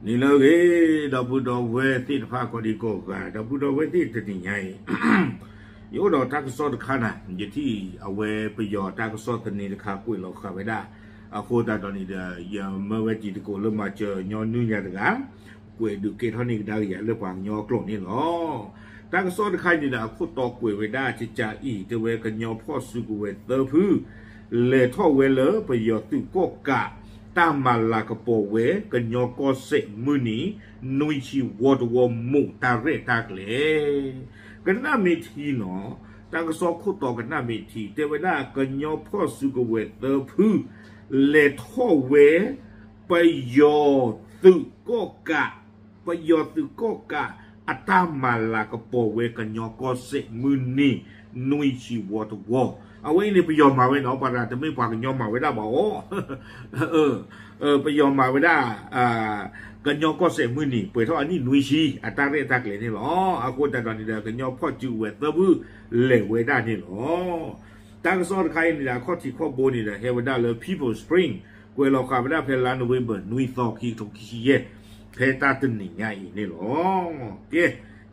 နံၤလၢအဂ့ၤ, ဒီပုၢ်ဒီဝဲၢ်သ့ၣ်တဖၣ်ကိးဒံကိးဂၤ, ဒီပုၢ်ဒီဝဲၢ်သ့ၣ်တနံၤညါအံၤ, ယအိၣ်ဒီးတၢ်ကစီၣ်တခါနၤ, ယထံၣ်အဝဲပယီၤတၢ်ကစီၣ်သန့တခါကွဲးလီၤဃာ်ဝဲဒၣ်, အဃိသတးဒီးန့ၣ်ဒီး ယမၢဝဲတံၤသကိးလၢမၤစၢၤညီနုၢ်ညါတဂၤ, ကွဲးဒုးကဲထီၣ်န့ၢ်ကဒါက့ၤယၤလၢပှၤကညီအကျိာ်န့ၣ်လီၤ. တၢ်ကစီၣ်တခါန့ၣ်ဒီး အခိၣ်တီကွဲးဝဲဒၣ်ကကးအံၤ တဲဝဲကညီဖီၣ်စုကဝဲၤသၢဖု လဲၤထီၣ်ဝဲလၢပယီၤသုးကီၣ်ကး တၢ်မၤလၤကပီၤဝဲ ကညီကီၢ်စဲၣ်မုၢ်နံၤ နွံဆံဝီတဝီမိၢ်တၢ်ရဲၣ်တၢ်ကျဲၤ ကနၣ်မ့ၢ်ထံနီၤ, တၢ်ကစီၣ်ခိၣ်တီကနၣ်မ့ၢ်ထံ တဲဝဲဒၣ်ကညီဖီၣ်စုကဝဲၤသၢဖု လဲၤထီၣ်ဝဲ ပယီၤသုးကီၣ်ကး, ပယီၤသုးကီၣ်ကး အတၢ်မၤလၤကပီၤဝဲကညီကီၢ်စဲၣ်မုၢ်နံၤ နွံဆံဝီတဝီ, အဝဲအံၤန့ၣ် ပယီၤမၤဝဲနီၤ, ပှၤတမ့ၢ်ပှၤကညီမၤဝဲဒၣ်ဘၣ်အီၤ ပယီၤမၤဝဲဒၣ် ကညီကီၢ်စဲၣ်မုၢ်နံၤ ပှဲၤထီၣ်အနံၣ်နွံဆံ အတၢ်ရဲၣ်တၢ်ကျဲၤန့ၣ်လီၤ. အဃိသတးဒီးန့ၣ်ဒီး ကညီဖီၣ်စုကဝဲၤသၢဖု လဲၤဝဲဒၣ်န့ၣ်လီၤ. တၢ်ကစီၣ်တခါအံၤန့ၣ်ဒီး အခီၣ်ထံးခီၣ်ဘိန့ၣ်ဒီး ဟဲဝဲဒၣ်လၢ People's Spring ကွဲးလီၤဃာ်ဝဲဒၣ်ဖဲလါ November နွံသီ ခံကထိခံဆံယဲၢ် ဖဲတၢ်တနံၤညါအံၤန့ၣ်လီၤ. ကဲ,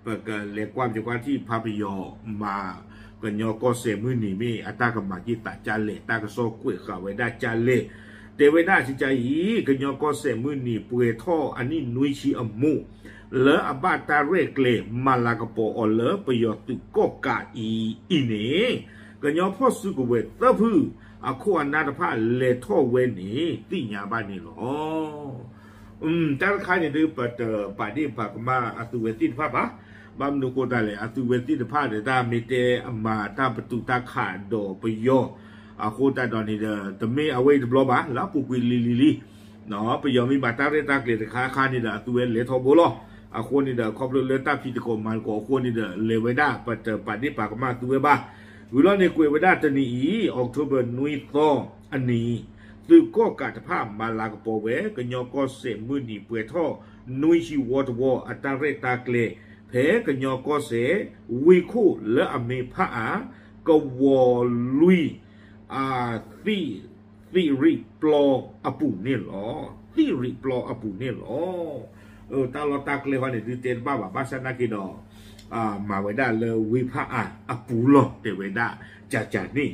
ပကလဲၤကွၢ်ပကကွၢ်ထံၣ်ဖးပယီၤမၤ ကညီကီၢ်စဲၣ်မုၢ်နံၤမ့ၢ်အတၢ်ကမၤက့ၤသးကလဲၣ်, တၢ်ကစီၣ်ကွဲးဃာ်ဝဲဒၣ်ကလဲၣ်, တဲဝဲဒၣ်ကကအံၤ ကညီကီၢ်စဲၣ်မုၢ်နံၤ ပှဲၤထီၣ်အနံၣ်နွံဆံအမိၢ် လၢအဘၣ်တၢ်ရဲၣ်ကျဲၤမၤလၤကပီၤအီၤလၢပယီၤသုးကီၣ်ကးအံၤအံၤန့ၣ် ကညီဖီၣ်စုကဝဲၤသၢဖု အခိၣ်အနၢ်တဖၣ်လဲၤထီၣ်ဝဲန့ၣ် သ့ၣ်ညါဘၣ်န့ၣ်လီၤ. တၢ်တခါန့ၣ်ဒုး ပတပာ်ဒ့ၣ်ပာ်ကမၣ်အသုဝဲသ့ၣ်တဖၣ်ဘၣ်. ဘၣ်မနုၤအဃိသတးလဲၣ်, အသုဝဲသ့ၣ်တဖၣ်ဒီး တၢ်မ့ၢ်တဲအမၤတၢ်ပတုာ်တၢ်ခးဒီးပယီၤ အဃိသတးဒီးန့ၣ်ဒီး တမ့ၢ်အဝဲအံၤတဘျီဘၣ်, လၢအပူၤကွံာ်လံၤလံၤလံၤ ပယီၤမ့ၢ်မၤတၢ်ရဲၣ်တၢ်ကျဲၤတခါခါန့ၣ်ဒီး အသုဝဲလဲၤထီၣ်ဘိလီၤ. အဃိန့ၣ်ဒီး ခီဖျိလၢတၢ်ဖံးသကိးမၤသကိးအဃိန့ၣ်ဒီး လဲၤဝဲဒၣ် ပတပာ်ဒ့ၣ်ပာ်ကမၣ်သုဝဲဘၣ်. ဝံၤလီၤန့ၣ် ကွဲးဝဲဒၣ်တနံၤအံၤ October နွံသီအနံၤ, သုးကီၣ်ကးတဖၣ်မၤလၤကပီၤဝဲ ကညီကီၢ်စဲၣ်မုၢ်နံၤပှဲၤထီၣ် နွံဆံဝီတဝီအတၢ်ရဲၣ်တၢ်ကျဲၤ ဖဲကညီကီၢ်စဲၣ် ဝ့ၢ်ခိၣ်လၢအမ့ၢ်ဖးအါ ကဝီၤလွံၢ် သံၣ်ရံၣ်ပျီအပူၤန့ၣ်လီၤ. သံၣ်ရံၣ်ပျီအပူၤန့ၣ်လီၤ. တၢ်လီၢ်တၢ်ကျဲဃီန့ၣ် ဒုးတဲတဘၣ်ဘၣ် ဘၣ်ဆၣ်နာ်က့ဒီး မၤဝဲဒၣ်လၢဝ့ၢ်ဖးအါအပူၤလီၤ တဲဝဲဒၣ် ကကန့ၣ်,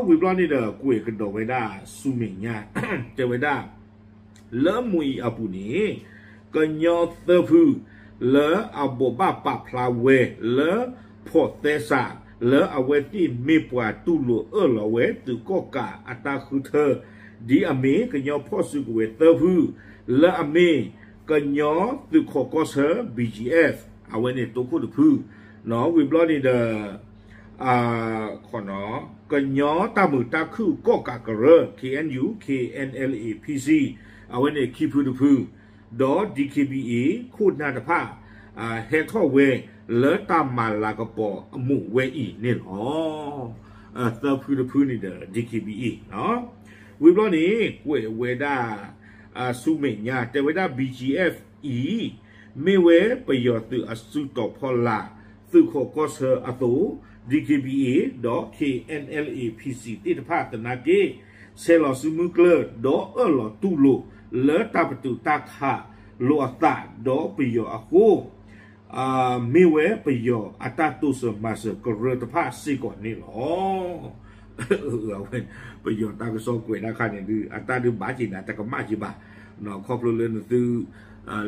ဝံၤဘျီန့ၣ်ဒီး ကွဲးကဒီးဝဲဒၣ်ဆူမဲာ်ညါ တဲဝဲဒၣ် လၢမုၢ်အံၤအပူၤန့ၣ် ကညီသၢဖု လၢအဘိးဘၣ်ပာ်ဖျါဝဲ လၢဖီၣ်သဲစး လၢအဝဲသ့ၣ်မ့ၢ်ပှၤတူၢ်လိာ်အၢၣ်လီၤဝဲ သုးကီၣ်ကးအတၢ်ဃုထၢ ဒ်အမ့ၢ်ကညီဖီၣ်စုကဝဲၤသၢဖု လၢအမ့ၢ် ကညီသုးခိးကီၢ်ဆၢ ဘီကၠံအ့ၣ် အဝဲန့ၣ်တိခိၣ်တဖု, ဝံၤဘျီန့ၣ်ဒီး ကညီတၢ်မုာ်တၢ်ခုၣ်ကီၣ်ကးကရၢ ခ့ၣ်အဲၣ်ယူၣ် ခ့ၣ်အဲၣ်အဲၣ်လ်အ့ၣ် ဖံဆံ အဝဲန့ၣ်ခံဖုတဖု, ဒီး ဒံၣ်ခ့ၣ်ဘံၣ်အ့ၣ် ခိၣ်နၢ်တဖၣ် ဟဲထီၣ်ဝဲ လၢတၢ်မၤလၤကပီၤအမူးဝဲအံၤန့ၣ်လီၤ. သၢဖုတဖုန့ၣ်ဒီး ဒံၣ်ခ့ၣ်ဘံၣ်အ့ၣ် ဝံၤဘျီန့ၣ် ကွဲးဝဲဒၣ် ဆူမဲာ်ညါ တဲဝဲဒၣ် ဘီကၠံအ့ၣ် အံၤ မ့ၢ်ဝဲပယီၤသုးအစုတီၤဖီလာ် သုးခိးကီၢ်ဆၢအသိး ဒံၣ်ခ့ၣ်ဘံၣ်အ့ၣ် ဒီး ခ့ၣ်အဲၣ်အဲၣ်လ်အ့ၣ် ဖံဆံ သ့ၣ်တဖၣ်သနာ်က့ ဆဲးလီၤစုမုၢ်ကျၢၢ် ဒီးအၢၣ်လီၤတူၢ်လိာ် လၢတၢ်ပတုာ်တၢ်ခးလိာ်အသးဒီးပယီၤအဃိ မ့ၢ်ဝဲပယီၤအတၢ်တိစၢၤမၤစၢၤကရၢတဖၣ်စ့ၢ်ကီးန့ၣ်လီၤ. ပယီၤတၢ်ကစီၣ်ကွဲးတၢ်ခါန့ၣ်ဒုး အတၢ်ဒုးဘၣ်က့ၤနၤတကမၣ်က့ၤဘၣ်, ခီဖျိလၢနသု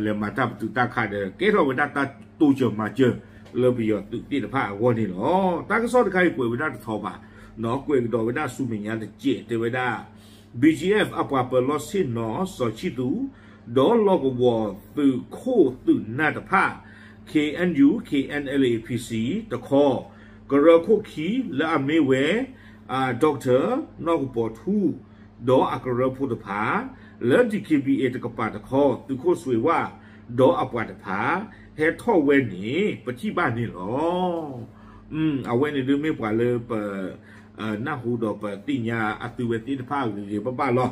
လဲၤမၤတၢ်ပတုာ်တၢ်ခးဒီး ကဲထီၣ်ဝဲဒၣ်တၢ်တိစၢၤမၤစၢၤ လၢပယီၤသုးသ့ၣ်တဖၣ်အဂီၢ်န့ၣ်လီၤ. တၢ်ကစီၣ်တခါအံၤကွဲးဝဲဒၣ်တထီဘၣ်, ကွဲးကဒီးဝဲဒၣ်ဆူမဲာ်ညါတစဲး တဲဝဲဒၣ် ဘီကၠံအ့ၣ် အပှၤပၢၤလီၢ်ဆ့ၣ်နီၤစီၤဆံသူ ဒီးလီၢ်ကဝီၤသုးခိၣ်သုးနၢ်တဖၣ် ခ့ၣ်အဲၣ်ယူၣ် ခ့ၣ်အဲၣ်အဲၣ်လ်အ့ၣ် ဖံဆံ တခီ, ကရၢခိၣ်ခံ လၢအမ့ၢ်ဝဲ Doctor နီၢ်ကပီၤထူ ဒီးအကရၢဖိတဖၣ်, လၢ ဒံၣ်ခ့ၣ်ဘံၣ်အ့ၣ် တကပၤတခီ သုးခိၣ်စွ့ၤဝၣ် ဒီးအပှၤတဖၣ် ဟဲထီၣ်ဝဲန့ၣ် ပထံၣ်ဘၣ်န့ၣ်လီၤ. အဝဲန့ၣ်ဒုးမ့ၢ်ပှၤလၢပ နၢ်ဟူဒီးပသ့ၣ်ညါအသုဝဲသ့ၣ်တဖၣ်ဂ့ၤဂ့ၤဘၣ်ဘၣ်လီ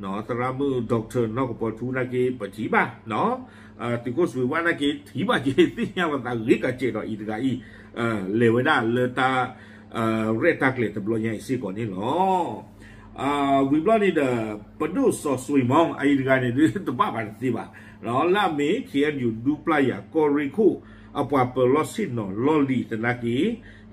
ၤ. သရၣ်မုၣ် Doctor နီၢ်ကပီၤထူနာ်က့ ပထံၣ်ဘၣ်, သုးခိၣ်စွ့ၤဝၣ်နာ်က့ ထံၣ်ဘၣ်က့ၤ သ့ၣ်ညါပသးဂ့ၤကးစဲးဒီးအံၤတဂၤအံၤ လဲၤဝဲဒၣ်လၢတၢ် ရဲၣ်တၢ်ကျဲၤတဘျီညါအံၤစ့ၢ်ကီးန့ၣ်လီၤ. ဝံၤဘျီန့ၣ်ဒီး ပဒိၣ်စီၤစွံမီ အအံၤတဂၤန့ၣ်ဒုး တဘၣ်ဘၣ်တသ့ဘၣ်, လၢအမ့ၢ် ခ့ၣ်အဲၣ်ယူၣ် ဒူပျၢ်ယၤ ကီၢ်ရ့ၣ်ခိၣ် အပှၤပၢၤလီၢ်ဆ့ၣ်နီၤလီၢ်လံၤသနာ်က့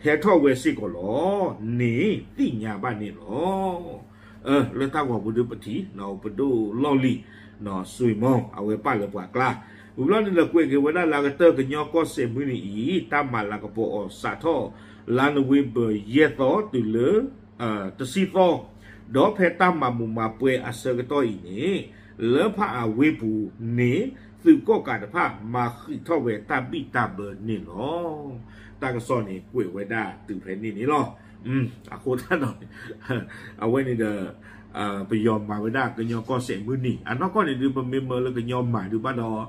ဟဲထီၣ်ဝဲစ့ၢ်ကီးလီၤန့ၣ် သ့ၣ်ညါဘၣ်န့ၣ်လီၤ. လၢတၢ်ဂီၤပူၤဒုးပထံၣ် ပဒိၣ်လီၢ်လံၤ စွံမီ အဝဲပာ်လၢပှၤကျါ, ဝံၤဘျီန့ၣ်ဒီးကွဲးက့ၤဝဲဒၣ်လၢအကတၢၢ် ကညီကီၢ်စဲၣ်မုၢ်နံၤအံၤ တၢ်မၤလၤကပီၤအီၤစးထီၣ် လါနိၣ်ဝ့ဘၢၣ် ယဲၢ်သီတုၤလၢ တဆံသီ, ဒီးဖဲတၢ်မၤမူးမၤပွဲအဆၢကတီၢ်အံၤန့ၣ် လၢဖးအၤဝ့ၢ်ပူၤန့ၣ် သုးကီၣ်ကးတဖၣ်မၤဃံးထီၣ်ဝဲတၢ်ဘံၣ်တၢ်ဘၢန့ၣ်လီၤ. တၢ်ကစီၣ်န့ၣ်ကွဲးဝဲဒၣ်တုၤဖဲန့ၣ်န့ၣ်လီၤ. အဃိသတးဒီး အဝဲန့ၣ်ဒီး ပယီၤမၤဝဲဒၣ်ကညီကီၢ်စဲၣ်မုၢ်နံၤ အနီၢ်ကီၢ်န့ၣ်ဒုး ပမ့ၢ်မၢလၢကညီမၤဒုးဘၣ်ဒီး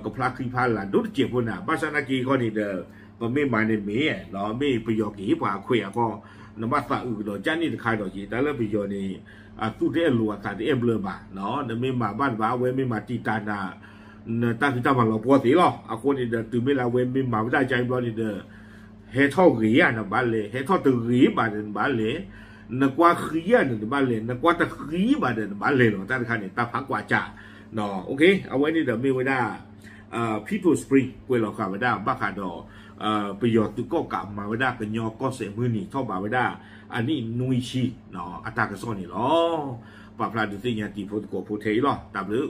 ကဖျါဃံဖျါလၤဒိၣ်တစဲးဖိနၤ, ဘၣ်ဆၣ်သနာ်က့ခီန့ၣ်ဒီး ပမ့ၢ်မၤန့ၣ်မ့ၢ် မ့ၢ်ပယီၤက့ၤပှၤအခွဲးအဃီ နဘၣ်သးအုးကဒီးကၢ်န့ၣ်တခါဒီးက့ၤ တၢ်လၢပယီၤန့ၣ် အသူၣ်တအဲၣ်လိၤအသးတအဲၣ်ဘျၢဘၣ်, နမ့ၢ်မၤဘၣ်တဘၣ် အဝဲမ့ၢ်မၤတံာ်တာ်နၤ နတၢ်ဖံးတၢ်မၤလီၤပှီၢ်သ့လီၤ. အဃိန့ၣ်ဒီး တုၤမ့ၢ်လၢအဝဲမ့ၢ်မၤဝဲဒၣ်ကၢ်အံၤဘျီန့ၣ်ဒီး ဟဲထီၣ်ဂ့ၤဧါ နဘၣ်လဲၤ, ဟဲထီၣ်တဂ့ၤဘၣ်ဒီးနဘၣ်လဲၤ, နကွၢ်ဃံဧါဒီးနဘၣ်လဲၤ, နကွၢ်တဃံဘၣ်ဒီးနဘၣ်လဲၤလီၤ. တၢ်တခါန့ၣ် တၢ်ဖးကွၢ်စး, အဝဲန့ၣ်ဒီးမ့ၢ်ဝဲဒၣ် People's Spring ကွဲးလီၤဃာ်ဝဲဒၣ်ဘၣ်ဃးဒီး ပယီၤသုးကီၣ်ကးမၤဝဲဒၣ်ကညီကီၢ်စဲၣ်မုၢ်နံၤထီၣ်ဘးဝဲဒၣ် အနံၣ်နွံဆံ အတၢ်ကစီၣ်န့ၣ်လီၤ. ပာ်ဖျါဒုးသ့ၣ်ညါတံၤဖိသကိးဖိထဲအံၤလီၤ. တၢ်ဘျုး